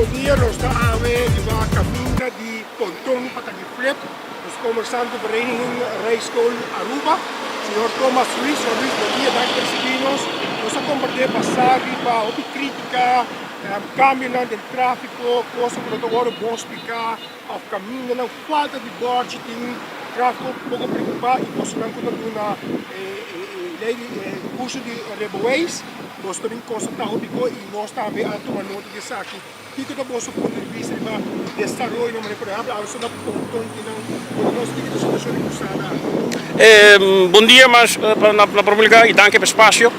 Bon dia, nos ta awe riba caminda di Ponton pa Taki Flip. Nos conversando cu Vereniging Rijschool Aruba, señor Thomas Ruiz. Señor Ruiz, bon dia, danki pa ricibi nos. Nos a comparti basa riba hopi critica, cambionan den trafico, cosnan cu no ta wordo bon splica of camindanan, falta di borchi tin trafico poco preocupa y bosonan cu ta duna e ley di curso di rijbewijs. Boso ta bin constata hopi co y nos tambe a tuma nota di esaki. Kico ta boso punto di bista riba desaroyonan manera por ehempel awe so na Ponton ki nan pone nos kico ta situacion di cruzada aki? Bon dia mas na prome lugar y danki pa e espacio.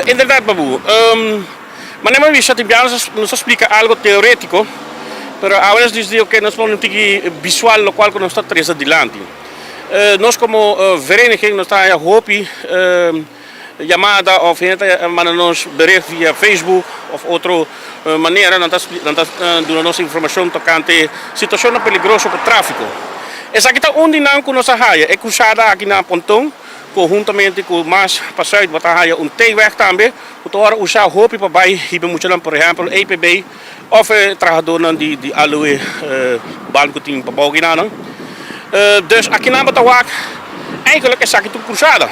Inderdaad Babu, manera mi a bisa tin bia nos ta splica algo teoretico pero awe nos dici ok nos pone un tiki visual locual cu nos ta trece dilanti. Nos como vereniging nos ta haya hopi. Yamada of hende ta manda nos bericht via Facebook of otro manera nan ta nan ta duna nos informacion tocante situacionnan peligroso pa trafico. Esaki ta un di nan cu nos a haya, e cruzada aki na Ponton conhuntamente cu mas pa zuid bo ta haya un T-weg tambe cu ta ora usa hopi pa bay hiba muchanan por ehempel EPB of e trahadornan di di Aloe ban cu tin pabou kinanan. Dus akinan bo ta wak eigenlijk esaki ta un cruzada.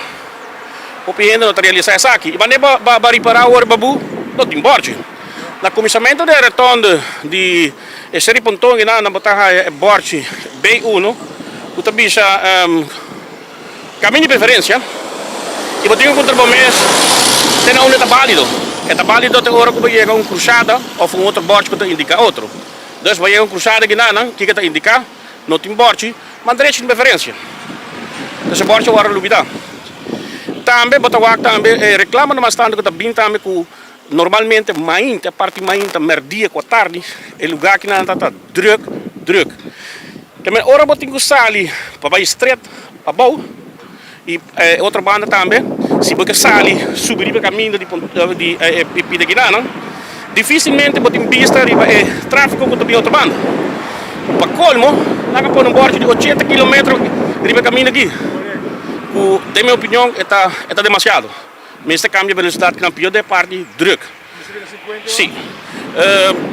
Hopi hende no ta realisa esaki. I wanneer bo ba ripara awor babu no tin borchi. Na kuminsamentu di e rotonde di e Seri Ponton einan bo ta haya e borchi B uno ku ta bisa kamin di preferensia i bo tin ku puntra bo mes te na unda e ta balido. E ta balido te ora ku bo yega un krusada òf un otro borchi ku ta indiká otro. Dus bo yega un krusada einan kiko ta indiká? No tin borchi, ma drechi tin preferencia. Entonces e borchi a wòrdu lubidá. Tambe bo ta wak tambe e reclamo mas tantu ku ta bin tambe ku normalmente mainta, parti mainta, merdia ku atardi e lugar kinan ta ta druk, druk. Te ora bo tin ku sali pa bai stret pabou i e otro banda tambe si bo ke sali subi riba e kaminda di di e pida kinanan dificilmente bo tin bista riba e trafico ku ta bin otro banda. Pa colmo nan a pone un borchi di ochenta kilometro riba e kaminda aki ku den mi opinion e ta e ta demasiado. Mester cambia velocidad kinan pio den e parti druk. Si.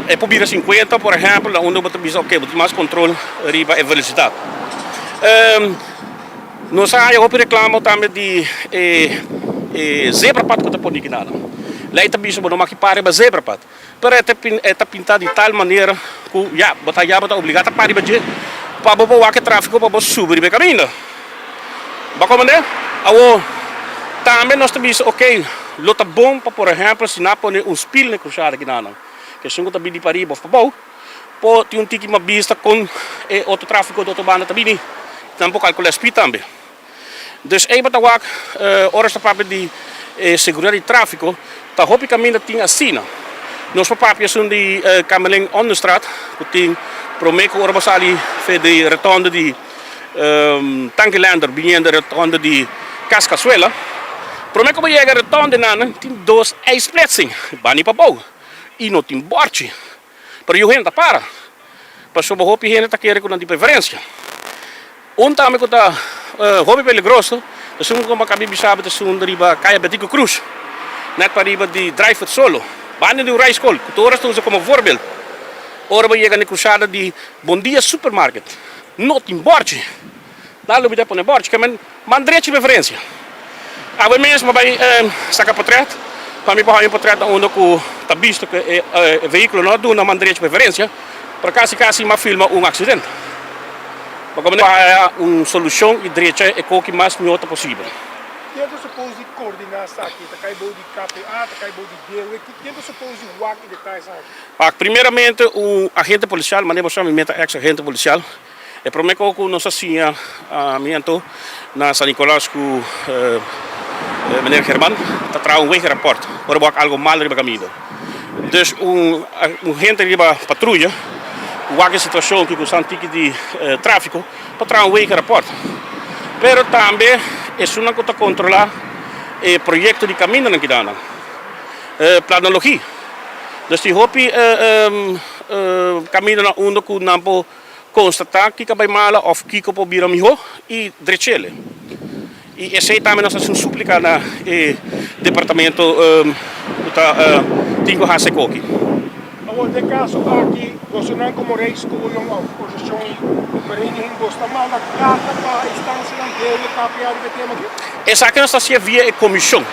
E por bira sinkuenta por ehèmpel na unda bo ta bisa oke bo tin mas kontrol riba e velosidat. Nos a haña hopi reklamo tambe di e zebrapad ku ta pone kinanan. Lei ta bisa bo no maki para riba zebrapad, pero e ta e ta pinta di tal manera ku ya bo ta ya bo ta obligá ta para riba dje pa bo por wak e tráfiko pa bo subi riba e kaminda. Bo a komprendé? Awor tambe nos ta bisa oke. Lo ta bon pa por ehempel si nan a pone un spil na e cruzada kinanan, ke esun ku ta bini di pariba of pabou por tin un tiki mas bista kon e otro trafiko di otro banda ta bini. Nan por kalkula e speed tambe. Dus ei bo ta wak ora nos ta papia di e seguridad di trafiko ta hopi kaminda tin asina. Nos por papia esun di Kamerlingh Onnestraat ku tin prome ku ora bo sali fe di rotonde di Tankilander biniendo e rotonde di Cas Casuela. Prome ku bo yega e rotonde nan tin dos ijsplitsing, bani pa bou i no tin borchi. Pero yu hende ta para, pasobra hopi hende ta kere ku nan tin preferensia. Un tambe ku ta hopi peligroso esun ku bo a kabi bisa bo ta esun riba Kaya Betico Cruz, nèt pariba di Drijfert Solo, banda di un rijschool ku tur ora ta usa komo voorbeeld. Ora bo yega na e krusada di Bondia Supermarket. No tin borchi. Nan lo bida pone borchi ke men man drechi preferencia. Awe mes mi bai saka potret pa mi por haña un potret na unda ku ta bisto ku e vehiculo no a duna man drechi preferencia, pero kasi kasi mi a filma un accidente. Pa komo haya un solucion y drecha e koki mas mihor ta posibel. Ken ta suppose di coordina esaki? Ta kai bou di KPA? Ta kai bou di DW? Ken ta suppose di wak e detayenan aki? Pak, primeramente un agente policial, manera bo sa mi meta ex agente policial, e prome ko ku nos a siña mi anto na San Nicolas ku meneer German ta traha un wegenrapport ora bo wak algo mal riba kaminda. Dus un hente riba patruya ku wak e situacion ki ku san tiki di trafiko pa traha un wegenrapport. Pero tambe esunnan ku ta kontrola e proyecto di kamindanan kidanan, planologie. Dus tin hopi kamindanan unda ku nan por konstatá kiko a bai mala òf kiko por bira mihó i drech'el. I esei tambe nos ta hasi un súplika na e departamento ku ta tin ku hasi e koki. Awor den kaso aki bosonan komo rijschoolnan of organisashon of vereniging bos ta manda karta pa instansianan debe papia riba e tema aki? Esaki nos ta hacia via e komishon.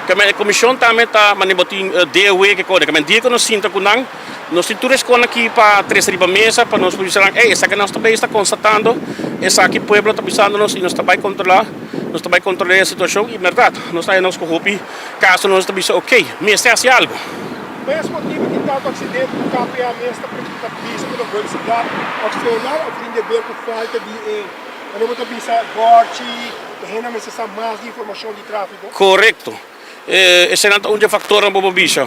Kemen e komishon tambe ta mane bo tin DOW ke kode. Kemen dia ku nos sinta ku nan nos tin tur e skol aki pa trese riba mesa pa nos por bisa nan ey esaki nos ta bay esta konstatando esaki pueblo ta bisando nos y nos ta bay kontrola nos ta bay kontrola e situashon y bèrdat nos ta haya nos ku hopi kaso nos ta bisa ok mester hasi algo. Mes motibu tin tantu aksidente ku KPA mes ta ta bisa ku ta velosidat òf solar òf tin deber ku falta di e manera bo ta bisa bòrchi e hende mester sa mas di informashon di tráfiko? Korekto. Eseinan ta un di e faktornan bo por bisa.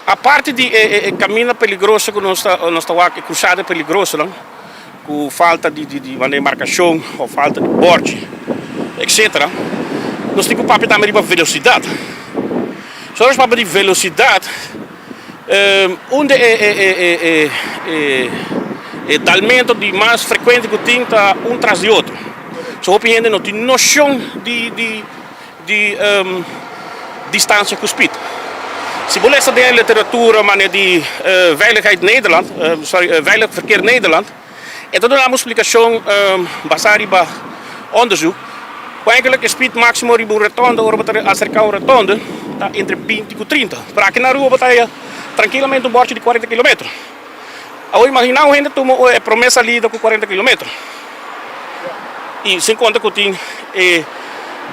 Aparte di e kaminda peligroso ku nos ta nos ta wak e krusada peligrosonan ku falta di di manera markashon òf falta di bòrchi etsetera nos tin ku papia tambe riba velosidat. So nos papia di velosidat un di e e dalmento di mas frekuente ku tin ta un tras di otro. So hopi hende no tin noshon di di di distansia ku speed. Si bo lesa den e literatura manera di Veiligheid Nederland, sorry, Veilig Verkeer Nederland, e ta duna bo splikashon basá riba onderzoek ku eigenlijk e speed máksimo riba un rotonde ora bo ta aserká un rotonde ta entre binti ku trinta. Pero aki na Aruba bo ta haya trankilamente un bòrchi di kuarenta kilometro. Awor imaginá un hende tuma e promé salida ku kuarenta kilometro i sin konta ku tin e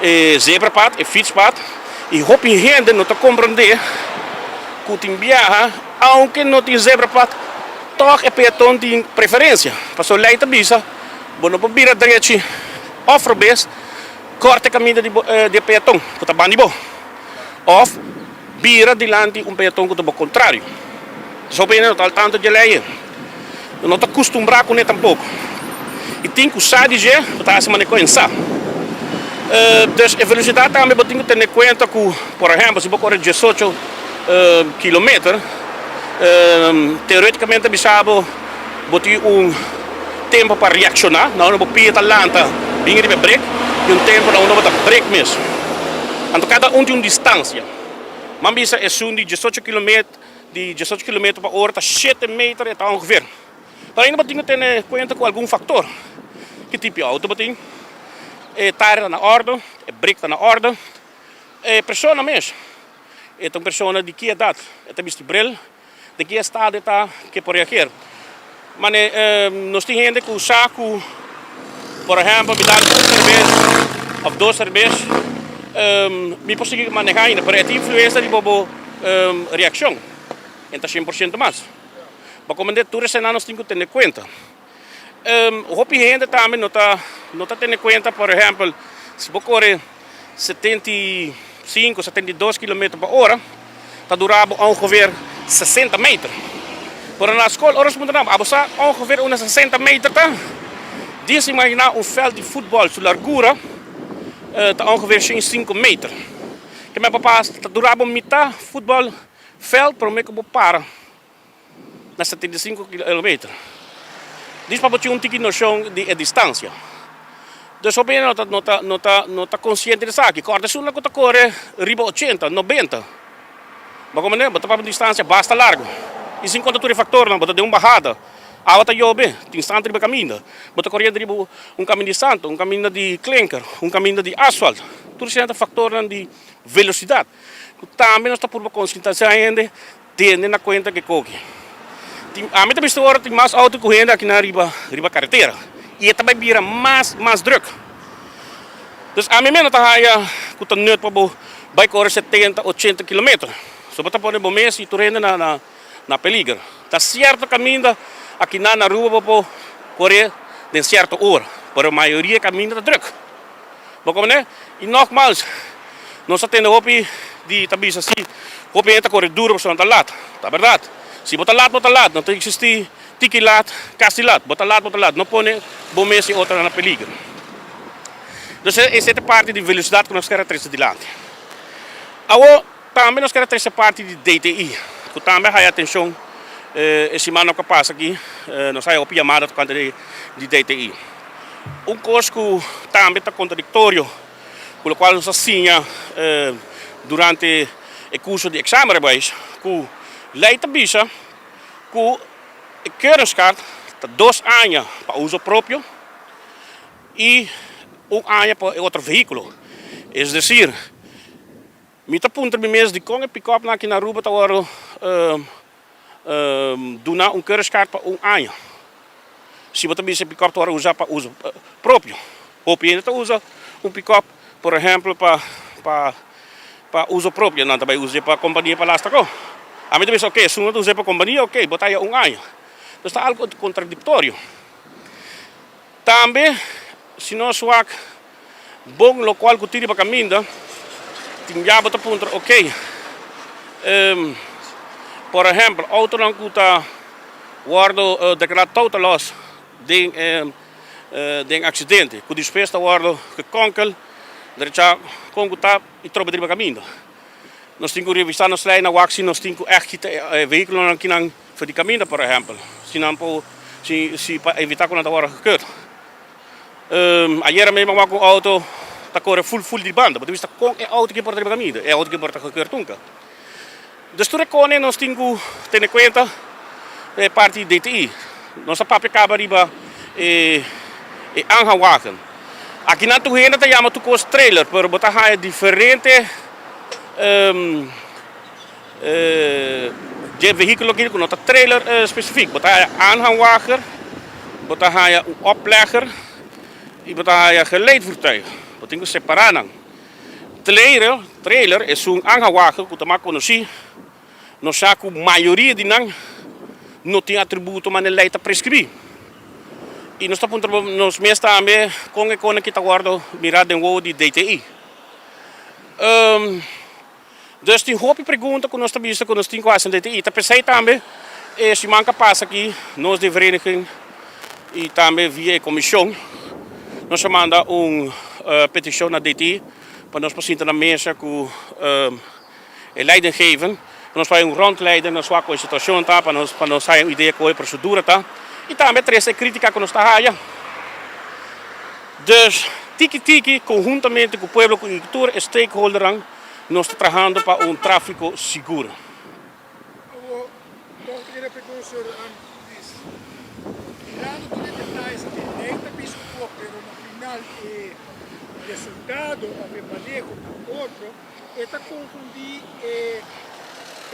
e zebrapad, e fietspad i hopi hende no ta komprendé ku tin biaha aunke no tin zebrapad tòg e peaton tin preferensia pasobra lei ta bisa bo no por bira drechi òf robes kòrta e kaminda di bo di e peaton ku ta banda di bo òf bira dilanti un peaton ku ta bo kontrario. Esou hende no ta al tanto dje lei ei. No ta kustumbrá kuné tampoko. I tin ku sa di dje, bo ta hasi manera ku e sa. Dus e velosidat tambe bo tin ku tene kuenta ku, por ehèmpel, si bo kore diesocho kilometer, teoretikamente bisa bo bo tin un tempu pa reakshoná, na unda bo pia ta lanta bin riba e brek, i un tempu na unda bo ta brek mes. Anto kada un tin un distansia. Nan bisa esun di diesocho kilometer di diesocho kilometer pa ora ta shete meter e ta ongeveer. Pero ainda bo tin ku tene kuenta ku algun faktor. Ki tipo di outo bo tin, e tire ta na orde, e brek ta na orde, e persona mes e ta un persona di ki edat, e ta bisti bril, den ki estado e ta ke por reageer. Mane nos tin hende ku sa ku por ehempel mi dal un serbes of dos serbes mi por sigui maneha ainda pero e tin influensia riba bo reakshon en ta shen por shento mas. Bo komende tur esena nos tin ku tene kuenta. Hopi hende tambe no ta no ta tene kuenta por ehempel si bo kore 75, 72 kilometer pa ora ta dura bo ongeveer 60 meter. Pero na skol ora nos puntra nan abo sa ongeveer una 60 meter ta? Dies imagina un veld di futbol su largura ta ongeveer 105 meter. Ke men papa ta dura bo mita futbol veld prome ku bo para. na 75 kilometer. Dis pa bo tin un tiki noshon di e distansia. Dus hopi hende no ta no ta no ta no ta konsiente di esaki. Kòrda esun ku ta kore riba ochenta, nobenta. Bo komprende? Bo ta papia un distansia basta largu. I sin konta tur e faktornan, bo ta den un bahada, awa ta yobe, tin santu riba kaminda, bo ta koriendo riba un kaminda di santu, un kaminda di klinker, un kaminda di asfalt. Tur esei ta faktornan di velosidat ku tambe nos ta purba konsientisá hende. Tene na kuenta ke koki tin ami ta bisto ora tin mas auto ku hende aki nan riba riba karetera i e ta bai bira mas mas druk. Dus ami mes no ta haya ku ta nut pa bo bai kore 70 80 kilometer. So bo ta pone bo mes i tur hende na na na peliger. Ta sierto kaminda aki nan na Aruba bo por kore den sierto ora pero mayoria kaminda ta druk. Bo komprende? I nogmals, nos a tende hopi di ta bisa si hopi hende ta kore duro pasobra nan ta lat. Ta bèrdat. Si bo ta lat, bo ta lat. No ta eksistí tiki lat, kasi lat. Bo ta lat, bo ta lat. No pone bo mes i otronan na peliger. Entonces, esei ta parti di velosidat ku nos ker a trese dilanti. Awor, tambe nos ker a trese parti di DTI, ku tambe a haya atenshon e simannan ku a pasa aki. Nos a haya hopi yamada tokante di DTI. Un kos ku tambe ta kontradiktorio ku lokual nos a siña durante e kurso di examenrijbewijs ku lei ta bisa ku e keuringskaart ta dos aña pa uso propio i un aña pa e otro vehíkulo. Es desir, mi ta puntra mi mes dikon e pikòpnan aki na Aruba ta wòrdu duna un keuringskaart pa un aña. Si bo ta bisa e pikòp ta wòrdu usa pa uso propio. Hopi hende ta usa un pikòp por ehèmpel pa pa pa uso propio. Nan ta bai us'e pa kompania pa lastra ko. Ami ta bisa oke, esun no ta us'e pa kompania oke, bo ta haya un aña. Entonces ta algo kontradiktorio. Tambe si nos wak bon lokual ku tin riba kaminda, tin bia bo ta puntra oke, por ehèmpel outonan ku ta wòrdu deklará total loss den den aksidente, ku despues ta wòrdu gekonkel, drechá kon ku ta i trobe riba kaminda. Nos tin ku revisá nos lei na wak si nos tin ku ègt kita e vehíkulonan kinan for di kaminda, por ehèmpel, si nan por si si pa evitá ku nan ta wòrdu gekeurd. Ayera mesmo a wak un outo ta kore ful ful di banda, bo ta bisa kon e outo ke por ta riba kaminda, e outo ke por ta gekeurd nunka. Dus tur e kone nos tin ku tene kuenta e parti di DTI. Nos a papia kaba riba e e aanhangwagen. Akinan tur hende ta yama tur kos trailer, pero bo ta haña diferente dje vehíkulo aki ku no ta trailer spesifik. Bo ta haña aanhangwagen, bo ta haña un oplegger i bo ta haña geleidvoertuig. Bo tin ku separá nan. Trailer, trailer esun aanhangwagen ku ta mas konosí. Nos sa ku mayoria di nan no tin atributo manera lei ta preskribí. I nos ta puntra nos mes tambe kon e kone ki ta wòrdu mirá den wowo di DTI. Dus tin hopi pregunta ku nos ta bisa ku nos tin ku hasi na DTI. Ta p'esei tambe e siman ku a pasa aki nos di vereniging i tambe via e komishon nos a manda un petishon na DTI pa nos por sinta na mesa ku E leidinggeven, pa nos bai un rondleiding na sua ku e situashon ta, pa nos pa nos haya un idea ku e prosedura ta, i tambe trese e kritika ku nos ta haya. Dus tiki tiki konhuntamente ku pueblo ku i tur e stakeholdernan nos ta trahando pa un trafiko sigur. Awor, tòg ta keda pregunta señor Luis, mirando tur e detayes aki, ley ta bisa un kos pero na final e resultado òf e maneho ta otro. E ta konfundí e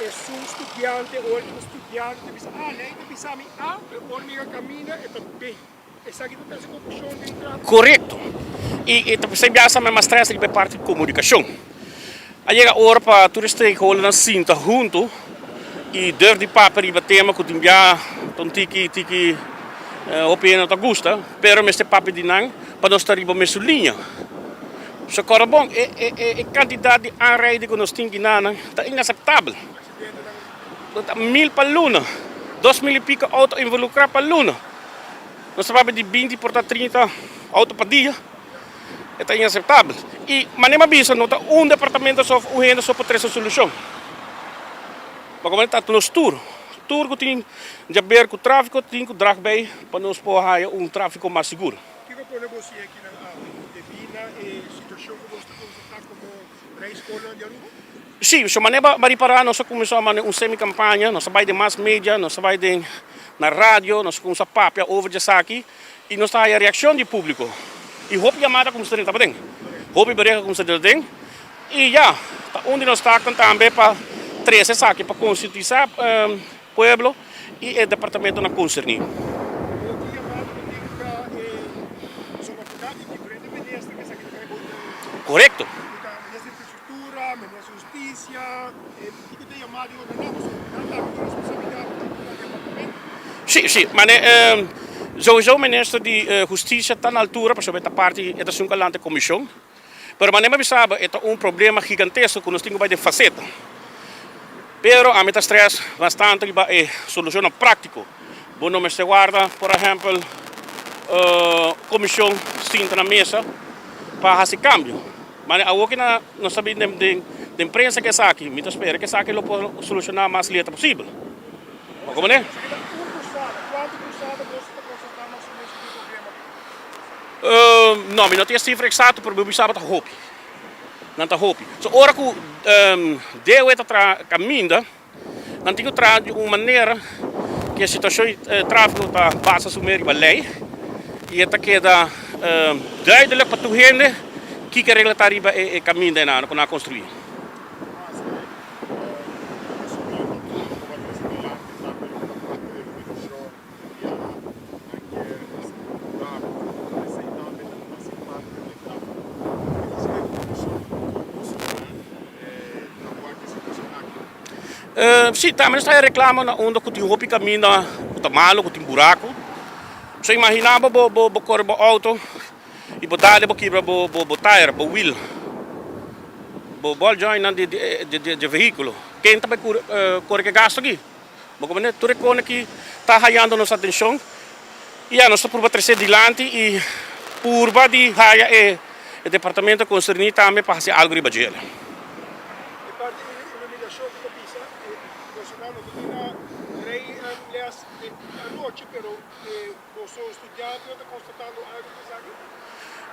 esun studiante ora ku ta studiando ta bisa a lei ta bisa mi a pero ora mi yega kaminda e ta b. Esaki ta trese konfushon den tráfiko. Korekto. I e ta p'esei biaha sa mi mas strès riba e parti di komunikashon. A yega ora pa tur e stakeholdernan sinta huntu i durf di papia riba tema ku tin biaha ta un tiki tiki hopi hende no ta gusta pero mester papia di nan pa nos ta riba mesun liña. So kòrda bon, e e e kantidat di aanrijding ku nos tin kinanan ta inaseptabel. Ta mil pa luna, 2000 i piko outo involukrá pa luna. Nos ta papia di 20 por ta 30 outo pa dia. E ta inaseptabel. I manera mi a bisa, no ta un departamento so òf un hende so por trese solushon. Ma komo ta nos tur, tur ku tin djaber ku tráfiko tin ku drag bei pa nos por haya un tráfiko mas sigur. Kiko pone bo si aki nan awe debí na e situashon ku bos ta konfrontá komo rijschoolnan di Aruba? Sí, so manera bo a ripará nos a kuminsá manda un semi kampaña, nos a bai den mas media, nos a bai den na radio, nos a kuminsá papia over di esaki i nos ta haya reakshon di públiko i hopi yamada a kuminsá drenta paden, hopi bericht a kuminsá drenta den i ya, ta un di nos taaknan tambe pa trese esaki, pa konsientisá pueblo i e departamentonan konserní. Bo tin yamado ku tin pa e pasobra ku ta di diferente minister ku esaki ta kai bo den. Korekto. Ku ta minister di infrastruktura, minister di hustisia, e kiko ta yamado di otro nan pasobra nan tambe tin responsabilidat pa nan departamento. Sí, sí, mane souiso minister di hustisia ta na altura pasobra e ta parti e ta esun ku a lanta e komishon. Pero manera mi a bisa bo e ta un problema gigantesko ku nos tin ku bai den faseta. Pero ami ta stress bastante riba e solushonnan práktiko. Bo no mester warda, por ehèmpel, komishon sinta na mesa pa hasi kambio. Manera awor ku nos ta bin den prensa ku esaki, mi ta spera ku esaki lo por solushoná mas leta posibel. Bo komprende? No, mi no tin e sifra eksakto, pero mi bisa bo ta hopi. Nan ta hopi. So ora ku DOE ta traha kaminda, nan tin ku traha di un manera ku e situashon di tráfiko ta basa su mes riba lei i e ta keda duidelijk pa tur hende kiko e regla ta riba e kaminda einan ku nan a konstruí. Si, tambe nos ta haña reklamo na unda ku tin hopi kaminda ku ta malu, ku tin buraku. So imaginá bo bo kore bo outo i bo dal i bo kibra bo tayer, bo wil, bo ball jointnan di e vehíkulo. Ken ta bai kore ku e gastu aki? Bo comprende? Tur e kone ki ta hayando nos atencion y ya nos ta purba trece dilanti y purba di haya e departamento concerni tambe pa haci algo riba djele. E parti di iluminacion cu ta bisa e personal no ta duna rey les anochi pero boso studiantenan ta constatando algo di esaki?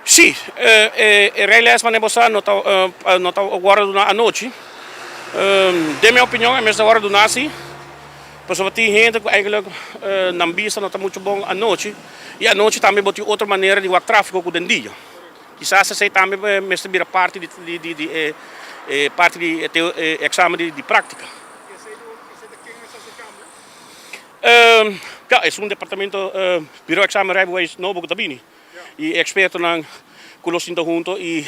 Si, e rijles manera bo sa no ta no ta wòrdu duna anochi. Den mi opinion e mester wòrdu duna si, pasobra tin hende ku eigentlik nan bista no ta muchu bon anochi i anochi tambe bo tin otro manera di wak tráfiko ku den dia. Kisas esei tambe mester bira parti di di di e parti di e eksamen di práktika. Ya, esun departamento Biro Examen Rijbewijs nobo ku ta bini. Y e expertonan cu lo sinta hunto y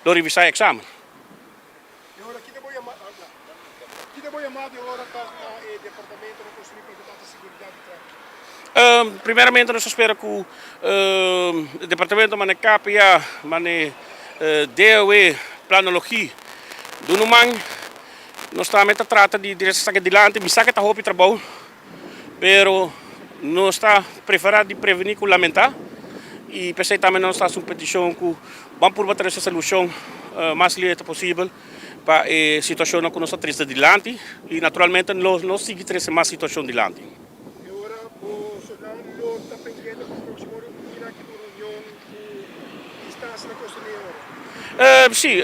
lo revisa e examen. E ora kita bo yama kita bo yama di ora ta na e departamento na construi pa ta seguridad di trafico? Primeramente nos ta spera cu departamento mane KPA, mane DOW, Planologie duna un man. Nos tambe ta trata di esaki dilanti. Mi sa cu ta hopi trabou. Pero nos ta prefera di preveni ku lamenta y p'esei tambe nos ta hasi un peticion ku ban purba trese solucion mas lihe posibel pa e situacionnan ku nos ta trese dilanti y naturalmente lo no sigui trese mas situacion dilanti. E ora bosonan lo ta pendiente ku proximo rutina ki un reunion ku instancianan konserní e ora? Si,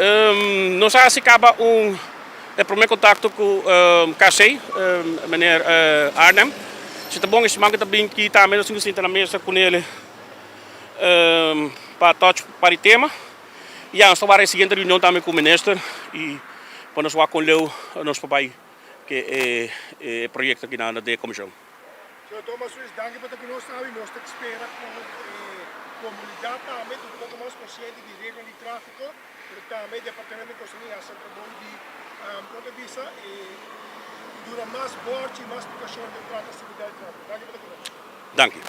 nos a hasi kaba un. E prome contacto cu KC, meneer Arnhem. Si ta bon e siman cu ta bin ki tambe nos tin cu sinta na mesa cu nele pa touch pa di tema. Y ya nos ta wara e siguiente reunion tambe cu minister y pa nos wak con leu nos por bay cu e proyecto aki na de comision. Señor Thomas Ruiz, danki pa ta cu nos awe. Nos ta spera cu e comunidad tambe ta un poco mas consciente di reglanan di trafico. Pero tambe Departamento di Economia haci e trabou di, con ta bisa, e duna mas borchi, mas splikashon den trata seguridad di trafico. Danki pa ta cu nos. Danki.